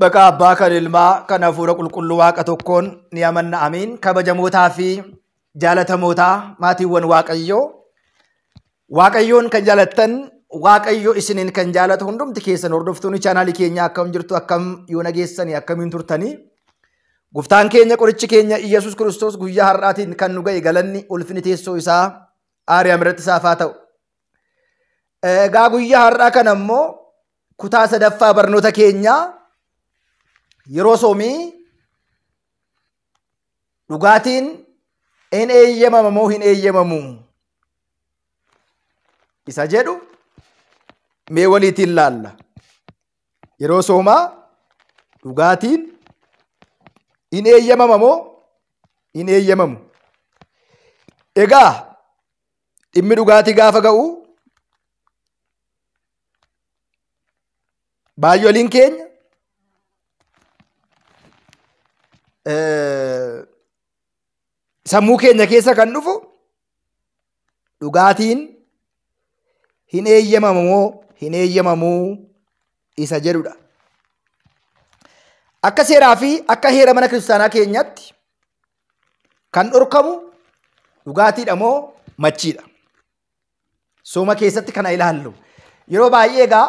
Maqaa Abbaa kan Ilmaa kan Hafuura Qulqulluu Waaqa tokkoon ni amanna, amiin. Kabajamootaa fi jaalatamootaa maatiiwwan Waaqayyoo, Waaqayyoon kan jaalattan, Waaqayyo isiniin kan jaalatu hundumti keessan hordoftoonni chaanaalii keenyaa akkam jirtu, akkam yoo nageessanii, akkamiin turtanii? Gooftaan keenya qorichi keenya Iyyasuus Kiristoos guyyaa har'aatiin kan nu ga'e galanni ulfinni teessoo isaa aariyaam irratti isaaf haa ta'u. Egaa guyyaa har'aa kana immoo kutaa sadaffaa barnoota keenyaa yeroo soomii dhugaatiin hin eeyyamama moo hin eeyyamamu isa jedhu mee waliitiin laalla. Yeroo soomaa dhugaatiin hin eeyyamama moo hin eeyyamamu? Egaa dhimmi dhugaatii gaafa ga'u baay'ooliin keenya sammuu keenya keessa kan dhufu dhugaatiin hin eeyyamamu moo hin eeyyamamuu isa jedhudha. Akka seeraa fi akka heera mana kiristaanaa keenyatti kan dhorkamu dhugaatiidha moo machiidha? Sooma keessatti kana ilaallu. Yeroo baay'ee egaa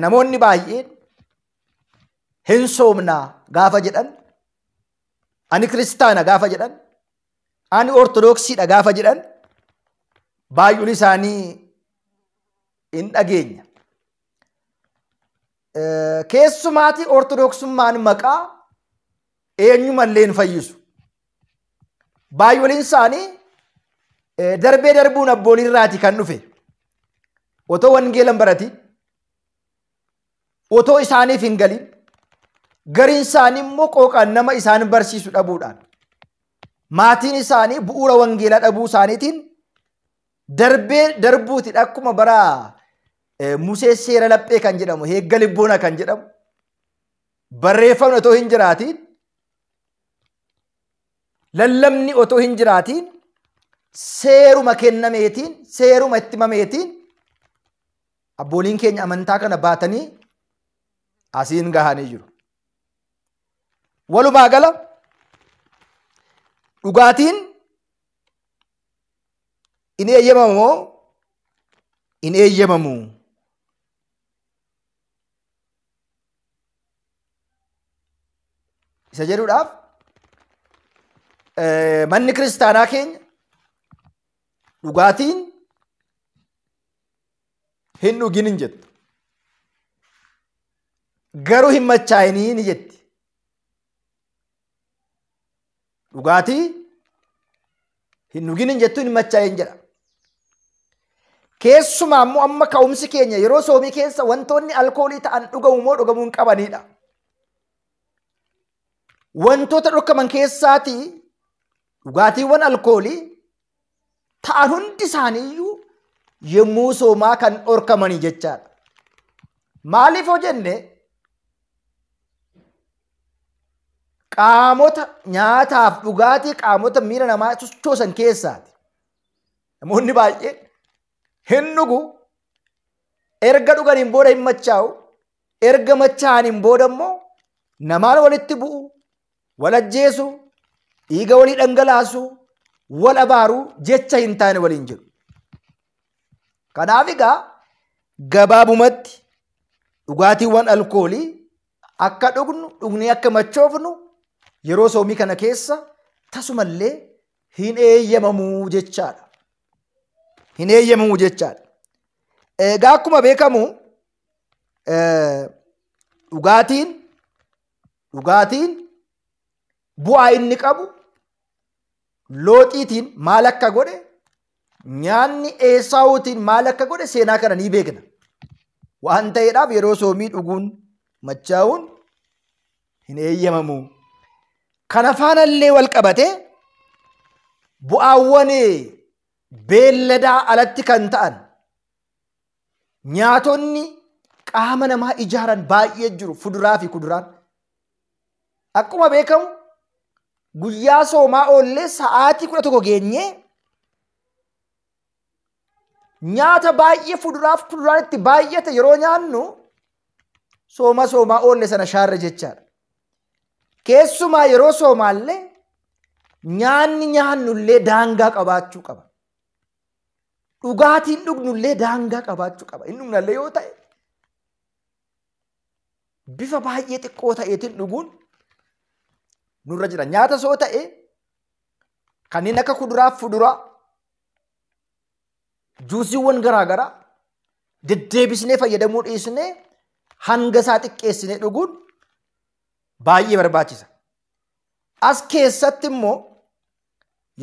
namoonni baay'een hin soomnaa gaafa jedhan, ani kiristaana gaafa jedhan, ani ortodoksiidha gaafa jedhan baay'uun isaanii hin dhageenya. Keessumaati ortodoksummaan maqaa eenyumallee hin fayyisu. Baay'ooliin isaanii darbee darbuun abbooliirraati kan dhufe. Otoo wangeela hin baratin, otoo isaaniif hin galin, gariin isaanii immoo qooqaan nama isaan barsiisu dhabuudhaan, maatiin isaanii bu'uura wangeelaa dhabuu isaaniitiin darbee darbuuti akkuma bara Musee seera laphee kan jedhamu, heegga libboona kan jedhamu, barreeffamni otoo hin jiraatiin, lallabni otoo hin jiraatiin, seeruma kennameetiin, seeruma itti himameetiin abbooliin keenya amantaa kana baatanii asiin gahanii jiru. Walumaa gala dhugaatiin hin eeyyamamu moo hin eeyyamamu? Isa jedhuudhaaf manni kiristaanaa keenya dhugaatiin hin dhugin hin jettu. Garuu hin machaa'inii ni jetti. Dhugaatii hin dhugin hin jettu, hin machaa'in jedha. Keessumaa immoo amma ka'umsi keenya yeroo soomii keessa wantoonni alkoolii ta'an dhugamu moo dhugamuu hin qabanidha. Wantoota dhorkaman keessaatii dhugaatiiwwan alkoolii ta'an hundi isaaniiyyuu yommuu soomaa kan dhorkamanii jechaadha. Maaliif hoo jenne qaamota nyaataaf dhugaatii qaamota miira namaa sochoosan keessaati. Namoonni baay'een hin dhugu, erga dhuganiin booda hin machaa'u, erga machaa'aniin booda immoo namaan walitti bu'u, wal ajjeesu, dhiiga walii dhangalaasu, wal abaaru, jecha hin taane waliin jiru. Kanaaf egaa gabaabumatti dhugaatiiwwan alkoolii akka dhugnu, dhugnee akka machoofnu yeroo soomii kana keessa tasumallee hin eeyyamamuu jechaadha. Hin eeyyamamuu jechaadha. Egaa akkuma beekamu dhugaatiin bu'aa inni qabu looxiitiin maal akka godhe, nyaanni Esaawuutiin maal akka godhe seenaa kana ni beekna. Waan ta'eedhaaf yeroo soomii dhuguun machaa'uun hin eeyyamamu. Kana faanallee wal qabatee bu'aawwan beelladaa alatti kan ta'an nyaatonni qaama namaa ijaaran baay'ee jiru, fuduraa fi kuduraan. Akkuma beekamu guyyaa soomaa oollee sa'aatii 11 geenyee nyaata baay'ee fuduraaf kuduraan itti baay'ate yeroo nyaannu sooma soomaa oolle sana shaarre jechaadha. Keessumaa yeroo soomaallee nyaanni nyaannullee daangaa qabaachuu qaba. Dhugaatiin dhugnullee daangaa qabaachuu qaba. Inni dhugnallee yoo ta'e bifa baay'ee xiqqoo ta'eetiin dhuguun nurra jira. Nyaata soo ta'e kanneen akka kuduraa fi fuduraa juusiiwwan garaagaraa deddeebisnee fayyadamuu dhiisnee hanga isaa xiqqeessinee dhuguun baay'ee barbaachisa. As keessatti immoo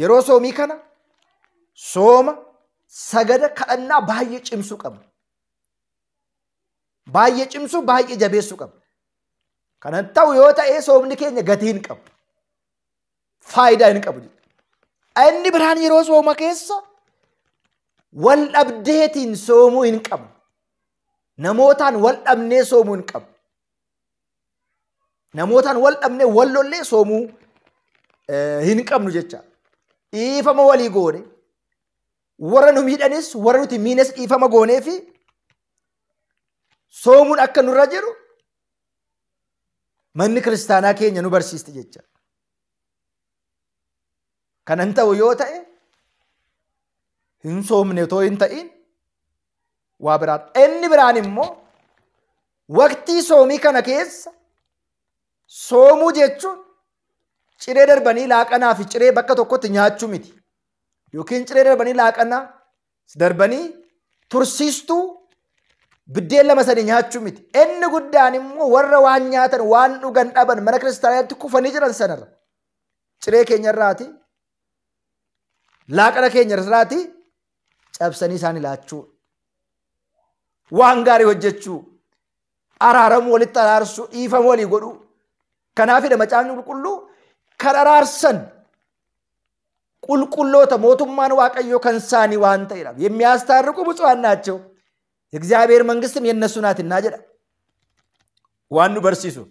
yeroo soomii kana sooma sagada kadhannaa baay'ee cimsuu qabna. Baay'ee cimsuu baay'ee jabeessuu qabna. Kanan ta'u yoo ta'e soomni keenya gatii hin qabu. Faayidaa hin qabu. Inni biraan yeroo sooma keessa wal dhabdeetiin soomuu hin qabnu. Namootaan wal dhabnee soomuu hin qabnu. Namootaan wal dhabnee wal lollee soomuu hin qabnu jecha. Dhiifama walii goone warra nu miidhanis warra nuti miines dhiifama goonee fi soomuun akka nurra jiru manni kiristaanaa keenya nu barsiisti jecha. Kanan ta'u yoo ta'e hin soomne otoo hin ta'in waa biraan. Inni biraan immoo waqtii soomii kana keessa soomuu jechuun ciree darbanii laaqanaa fi ciree bakka tokkotti nyaachuu miti. Yookiin ciree darbanii laaqanaa darbanii tursiistuu biddeen lama sadi nyaachuu miti. Inni guddaan immoo warra waan nyaatan waan dhugan dhaban mana kiristaanaatti kufanii jiran sanarra ciree keenyarraati laaqana keenyarraati cabsanii isaan laachuu waan gaarii hojjechuu araaramuu walitti araarsuu dhiifama walii godhuu. Kanaafidha macaafni qulqulluu kan araarsan qulqulloota mootummaan waaqayyoo kan isaanii waan ta'eedha. የሚያስታርቁ ብፁዓን ናቸው የእግዚአብሔር መንግስትም የእነሱ ናትና jedha. Waan nu barsiisu.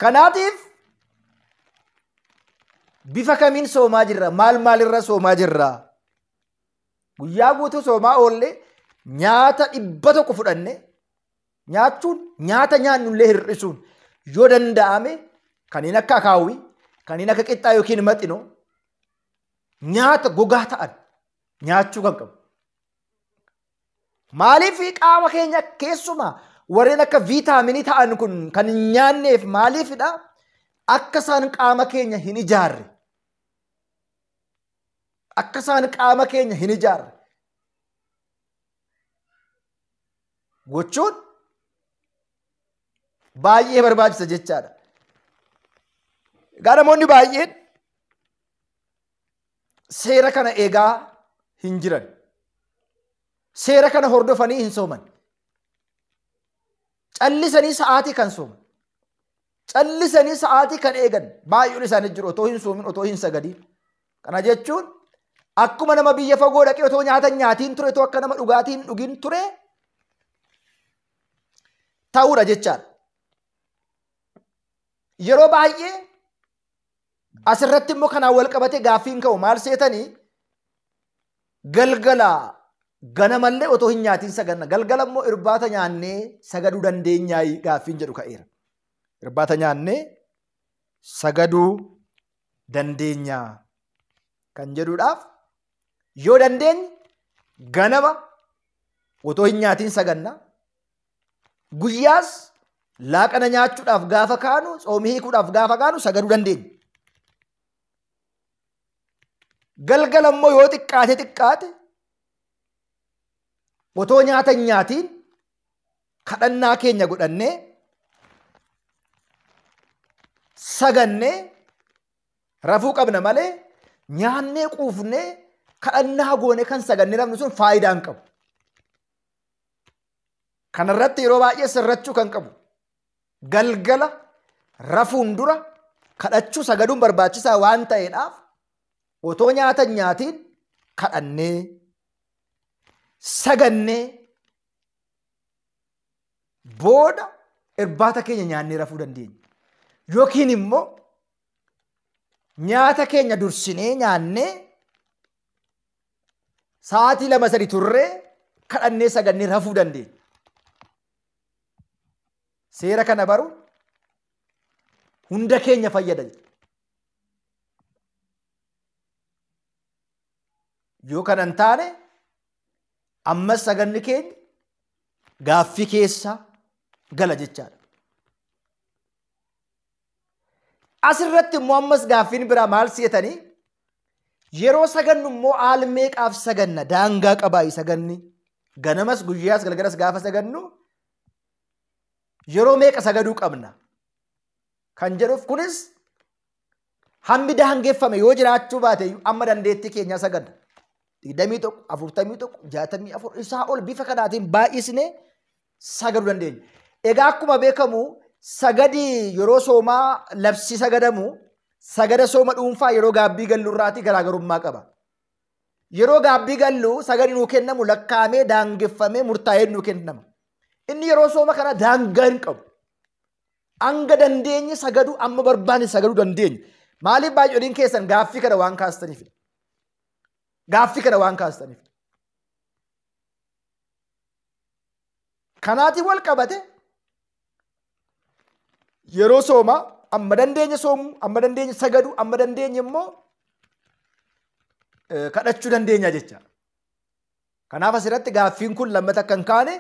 Kanaatiif bifa kamiin soomaa jirra? Maal maalirra soomaa jirra? Guyyaa guutuu soomaa oollee nyaata 100 fudhanne nyaachuun nyaata nyaannullee hir'isuun yoo danda'ame kanneen akka akaawwii, kanneen akka qixxaa yookiin maxinoo nyaata gogaa ta'an nyaachuu kan qabu. Maaliif qaama keenya keessumaa warreen akka viitaaminii ta'an kun kan hin nyaanneef maaliifidha? Akka isaan qaama keenya hin ijaarre. Akka isaan qaama keenya hin ijaarre gochuun baay'ee barbaachisa jechaadha. Egaa namoonni baay'een seera kana eegaa hin jiran. Seera kana hordofanii hin sooman. Callisanii sa'aatii kan sooman. Callisanii sa'aatii kan eegan baay'een isaanii jiru otoo hin soomin otoo hin sagadiin. Kana jechuun akkuma nama biyya fagoo dhaqee otoo nyaata nyaatiin ture otoo akka nama dhugaatiin dhugin ture ta'uudha jechaadha. Yeroo baay'ee asirratti immoo kanaan wal qabatee gaaffiin ka'u maal seetanii galgala ganamallee otoo hin nyaatiin saganna galgala immoo irbaata nyaannee sagaduu dandeenyaa gaaffiin jedhu ka'eera. Irbaata nyaannee sagaduu dandeenyaa kan jedhuudhaaf yoo dandeenye ganama otoo hin nyaatiin saganna guyyaas laaqana nyaachuudhaaf gaafa kaanu tsoomii hiikuudhaaf gaafa kaanu sagaduu dandeenya. Galgala immoo yoo xiqqaate xiqqaate otoo nyaata hin nyaatiin kadhannaa keenya godhannee sagannee rafuu qabna malee nyaannee quufnee kadhannaa goone kan sagannee rafnu sun faayidaa hin qabu. Kanarratti yeroo baay'ee sirrachuu kan qabu galgala rafuun dura kadhachuu sagaduun barbaachisaa waan ta'eedhaaf otoo nyaata hin nyaatiin kadhannee sagannee booda irbaata keenya nyaannee rafuu dandeenya. Yookiin immoo nyaata keenya dursinee nyaannee sa'aatii 2-3 turree kadhannee sagannee rafuu dandeenya. Seera kana baruun hunda keenya fayyada. Yoo kana hin taane ammas saganni keenya gaaffii keessa gala jechaadha. Asirratti immoo ammas gaaffiin biraa maal si'atanii yeroo sagannu immoo haal meeqaaf saganna daangaa qabaa saganni ganamas guyyaas galgalas gaafa sagannu yeroo meeqa sagaduu qabna kan jedhuuf kunis hammi daangeffame yoo jiraachuu baate amma dandeettii keenyaa saganna. 21, 41, 64 isaa ol bifa kanaatiin baay'isnee sagaduu dandeenya. Egaa akkuma beekamu sagadi yeroo soomaa labsii sagadamu sagada sooma dhuunfaa yeroo gaabbii gallu irraatii garaagarummaa qaba. Yeroo gaabbii gallu sagadi nuu kennamu lakkaa'amee daangeffamee murtaa'ee nuu kennama. Inni yeroo sooma kana daangaa hin qabu. Hanga dandeenye sagaduu amma barbaanne sagaduu dandeenya. Maaliif baay'ooliin keessan gaaffii kana waan kaastaniif? Gaaffii kana waan kaastaniif. Kanaatiin wal qabate yeroo soomaa amma dandeenye soomuu, amma dandeenye sagaduu, amma dandeenye immoo kadhachuu dandeenya jecha. Kanaaf asirratti gaaffiin kun lammata akka hin kaane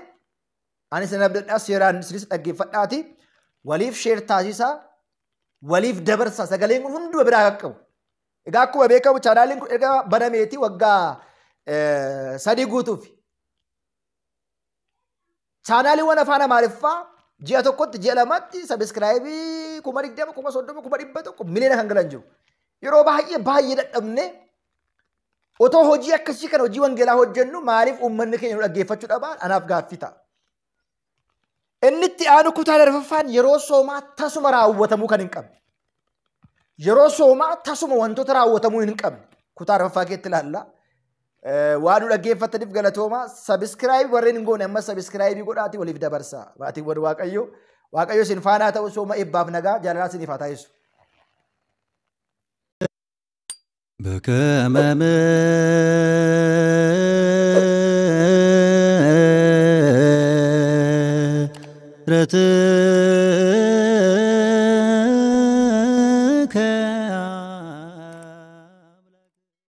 ani isin abdadhaa seeraan isinis dhaggeeffadhaati. Waliif sheer taasisaa, waliif dabarsaa sagaleen kun hunduma biraa qaqqabu. Egaa akkuma beekamu chaanaaliin kun erga banameeti waggaa 3 guutuuf. Chaanaaliiwwan afaan Amaariffaa ji'a tokkotti ji'a lamatti sabiskiraayibii 20,000, 30,000, 100,000 miliyoona kan galan jiru. Yeroo baay'ee baay'ee dadhabne otoo hojii akkasii kana hojii wangeelaa hojjennu maaliif uummanni keenya nu dhaggeeffachuu dhabaa anaaf gaaffii ta'a. Inni itti aanu kutaa darfaffaan yeroo soomaa tasuma raawwatamuu kan hin qabne. Yeroo soomaa tasuma wantoota raawwatamuu hin qabne. Kutaa arfaffaa keetti ilaalla. Waan nu dhaggeeffataniif galatoomaa. Sabiskiraayibii warreen hin goone amma sabiskiraayibii godhaatii waliif dabarsaa. Maatiiwwan Waaqayyoo. Waaqayyo isin faanaa ta'u sooma eebbaaf nagaa jaalalaa isiniif haa taasisu. በከመ ምሕረትከ